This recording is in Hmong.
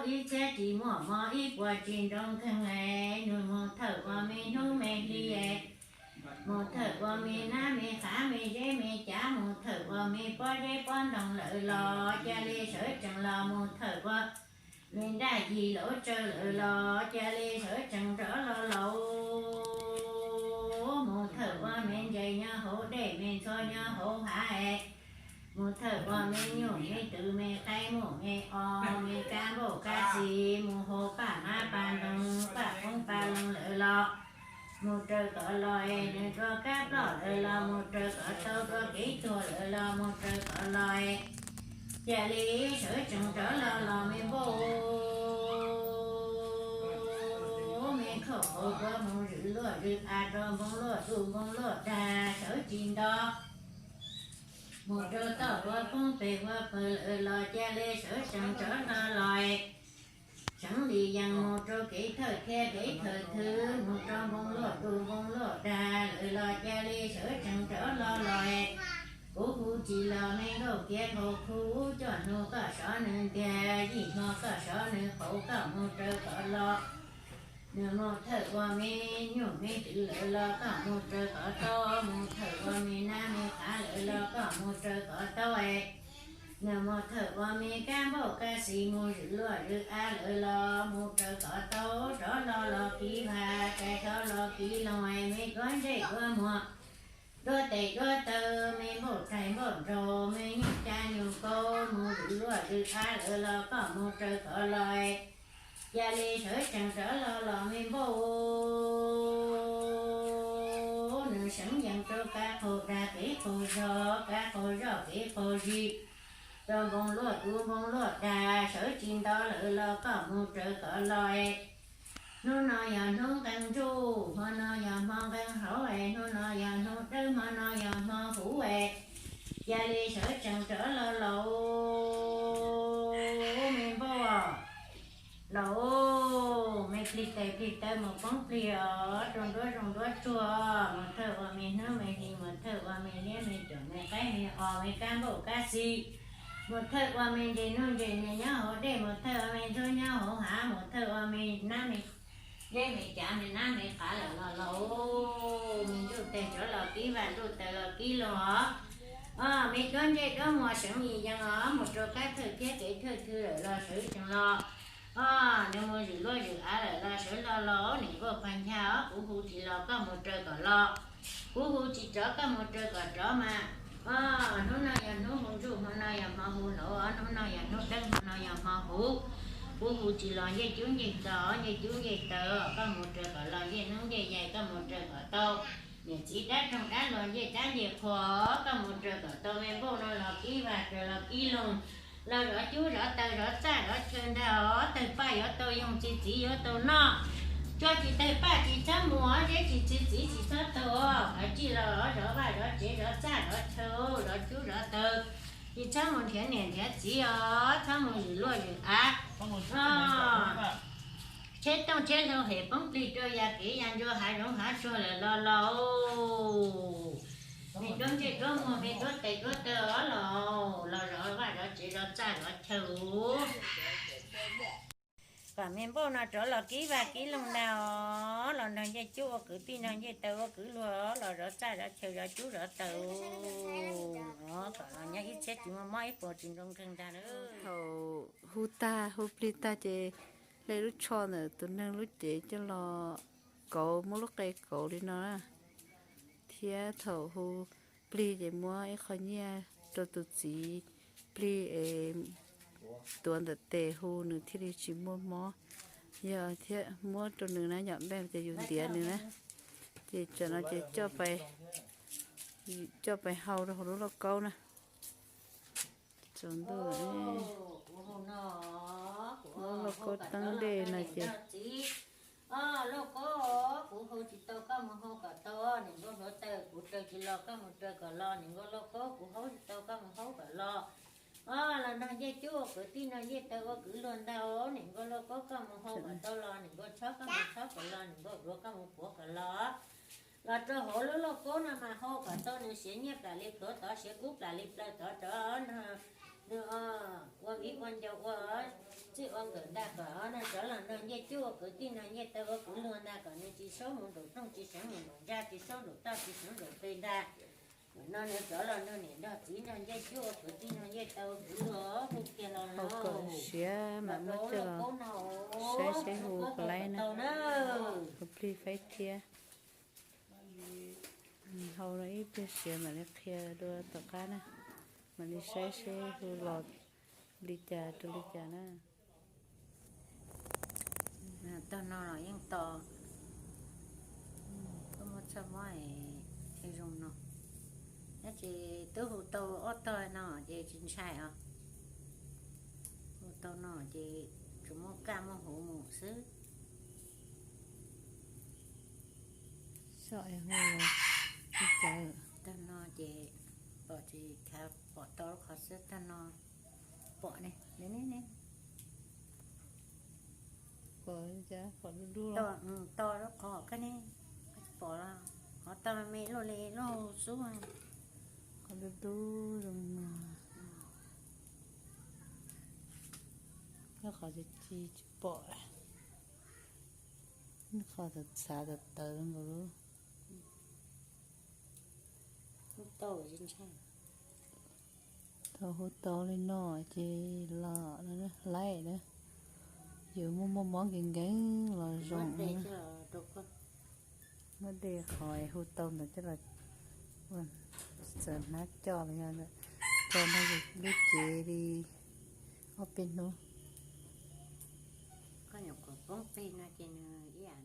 Ib txhiab tsis muaj mob ib puas tsis nroo kheej es, nws mus thawm ua me hnub me hli es, mus thawm ua me nab me qav me zeb me cav, mus thawm ua me pob zeb pob ntoo lawm los cia li sawv tsees los mus thawm ua me nraj yig lauv tsawv lawm los cia li sawv tsees rov los laus. Mus thawm ua me ntses nyob hauv dej me ntxhua nyob hauv hav es, mus thawm ua me nyuj me twm me qaib muj me os me kab npauj kab xis, mus hau paj mab paj ntoos paj qoob paj loo lawm los mus raws kom los es, nws rua kab ploj lawm los mus raws kom tau, rua kev tuag lawm los mus raws kom los es, cia li sawv tsees rov los los me npauj, me khauj qauv rua mus zwm luaj zwm av rua npoo luaj dub npoo luaj dag sawv tsis nto, mus rua toj ua poob peg ua pawg lawm los cia li sawv tsees rov los los es, seev li yees mus rua kev thawj thiab kev thawj thwv, mus rua npoo luaj dub npoo luaj dag lawm los cia li sawv tsees rov los los es, kuv hu tsis los me nkauj kiav nkaus khu, cuaj hnub koj sov nws ntiag, yim hmo koj sov nws qauv, koj mus raws kom los. Nws mus thawm ua me nyuj me twm lawm los koj mus raws kom tau, mus thawm ua me nab me qav lawm los koj mus raws kom tau es, nws mus thawm ua me kab npauj kab xis, mus zwm luaj zwm av lawm los mus raws kom tau, rov los los kiv vaj, rais rov los kiv loog es, me duab ntsej duab muag, duab tes duab taw, me npauj rais npauj nraug, me nyuj ca nyuj kaus, mus zwm luaj zwm av lawm los koj mus raws kom los es, cia li sawv tsees rov los los me npauj, nws seev yees rua kav qaug dag kev qaug zog, kav qaug zoj kev qaug zis, rua npoo luaj dub npoo luaj dag sawv tsis nto lawm los koj mus raws kom los es, hnub no yog hnub nqee ntsuj, hmo no yog hmo nqee hauv es, hnub no yog hnub dawb, hmo no yog hmo huv es, cia li sawv tsees rov los laus me npauj, laus me plig tes plig taw mus poob plig os, rua nruab zoov nruab tsuag, mus thawj ua me hnub me hli, mus thawj ua me liab me cuam me qaib me os me kab npauj kab xis, mus thawj ua me ntses nuj ntses nias nyob hauv dej, mus thawj ua me ntxhuab nyob hauv hav, mus thawj ua me nab me zeb me cav me nab me qav lawm los laus, me ntuj teg rov los kib vaj, ntuj taw los kib loog os. Os, me duab ntsej duab muag seev li yees os, mus rua kab thawj thiab kev thawj thwv lawm los sawv tsees los. Os, nws mus zwm luaj zwm av lawm los sawv los los, niam nkauj qhov ncha os, kuv hu tsis los koj mus raws kom los, kuv hu tsis rov koj mus raws kom rov mas. Os, hnub no yog hnub hu ntsuj, hmo no yog hmo hu laus os, hnub no yog hnub dawb, hmo no yog hmo huv, kuv hu tsis los ncej cub ncej taw, ncej cub ncej taw, koj mus raws kom los, ncej noob ncej yaig koj mus raws kom tau, niam txiv dab roog dab luag ncej dab ncej qhua, koj mus raws kom tau, me npauj no los kib vaj, raws los kib loog, los zov cub zov taw, zov txaj zov chaw ntag os, tawg paj yuav tau yoog, txi txiv yuav tau noj. Tsuas tsis tawg paj tsis txhob mus, zeb tsis txi txiv tsis txhob taug, kav tsij los zov vaj zov tsev zov txaj zov chaw, zov cub zov taw, tsis txhob mus nrhiav niam nrhiav txiv os, txhob mus zwm luaj zwm av. Tsheb tooj tsheb hlau hem poob plig rau yas kev yas ntsuag hav zoov hav tsuag lawm los los, me duab ntsej duab muag me duab tes duab taw os, los los zov vaj zov tsev zov txaj zov chaw. Kom me npauj no rov los kib vaj kib loog ntag os, los nrog ncej cub ua kwv tij, nrog ncej taw ua kwv luag, los zov txaj zov chaw zov cub zov taw. Kom los nyob ib txhiab tsis muaj mob ib puas tsis nroo kheej ntag. Thaum hu tag hu plig tag ces hle lub tsho ntawm tus neeg lub cev coj los kauv, muab lub qe kauv li no na. Thiab thaum hu plig ces muab ib qho nyiaj rau tus txiv plig es tuav ntawm tes hu nws thiaj li tsis muaj mob. Yog thiab muab rau nws na, yog npej ces yus ntiav nws na, ces tsam no ces coj pais hau rau hauv lub lauj kaub na. Tsaus ntuj, lub lauj kaub teeb dej no ces. Lauj kaub, kuv hu tsis tau koj mus hu kom tau, niam nkauj hluav taws, kuv raws tsis los koj mus raws kom los, niam nkauj lauj kaub, kuv hu tsis tau koj mus hu kom los. Os, los nrog ncej cub ua kwv tij, nrog ncej taw ua kwv luag ntag, niam nkauj lauj kaub, koj mus hu kom tau los, niam nkauj tshob koj mus tshob kom los, niam nkauj duav koj mus puav kom los. Los rau hauv lub lauj kaub no mas hu kom tau, nws siav nyiaj plam li pluav tod, siav kub plam li plaws tod, rov nws ua viv ua ncaus ua Txij ua nkawm ntag kom ob nag cov los nrog ncej cuab ua kwv tij, nrog ncej taw ua kwv luag ntag kom nws tsis saub mus nraum rooj, tsis seev mus nraum ntsag, tsis saub nraum toj, tsis seev nraum pes ntag. Nim no nws cov los nrog niam nrog txiv nrog ncej cuab ua kwv tij, nrog ncej taw ua kwv luag hu kiag los no. Siav mam muab coj los saib seb hu puas laib na. Hu plig faib thiab. Hau no ib pliag siav mam li qhia dua tom qab na, mam li saib seb hu los li cas rau li cas na. Tag no los yeej to, koj muab txoj mob es zoo no. Tab sis twb hu tau ob tog no ces tsis ntshai os. Hu tau no ces tsuas muab kaj muab huv mus xwb. Tag no ces pom tsis khav, pom tau lub qhov xwb, tag no pom ne, pom dub dub, to lub qhov koj ne, pom los qhov tau me luaj li lub xub, qhov dub dub zoo no. Lub qhov tsis, tsis pom, qhov txhav txhav tawv nkaus lub. Tau hu tau li no ces los laib na. Yus muaj muaj mob nkees nkees los zoo. Muab de qhov hu tau ntawd coj los txawm hnab coj los yog tso nrog lub cev li ob peb hnub. Koj nyuam qhuav poob plig no ces nws ib yam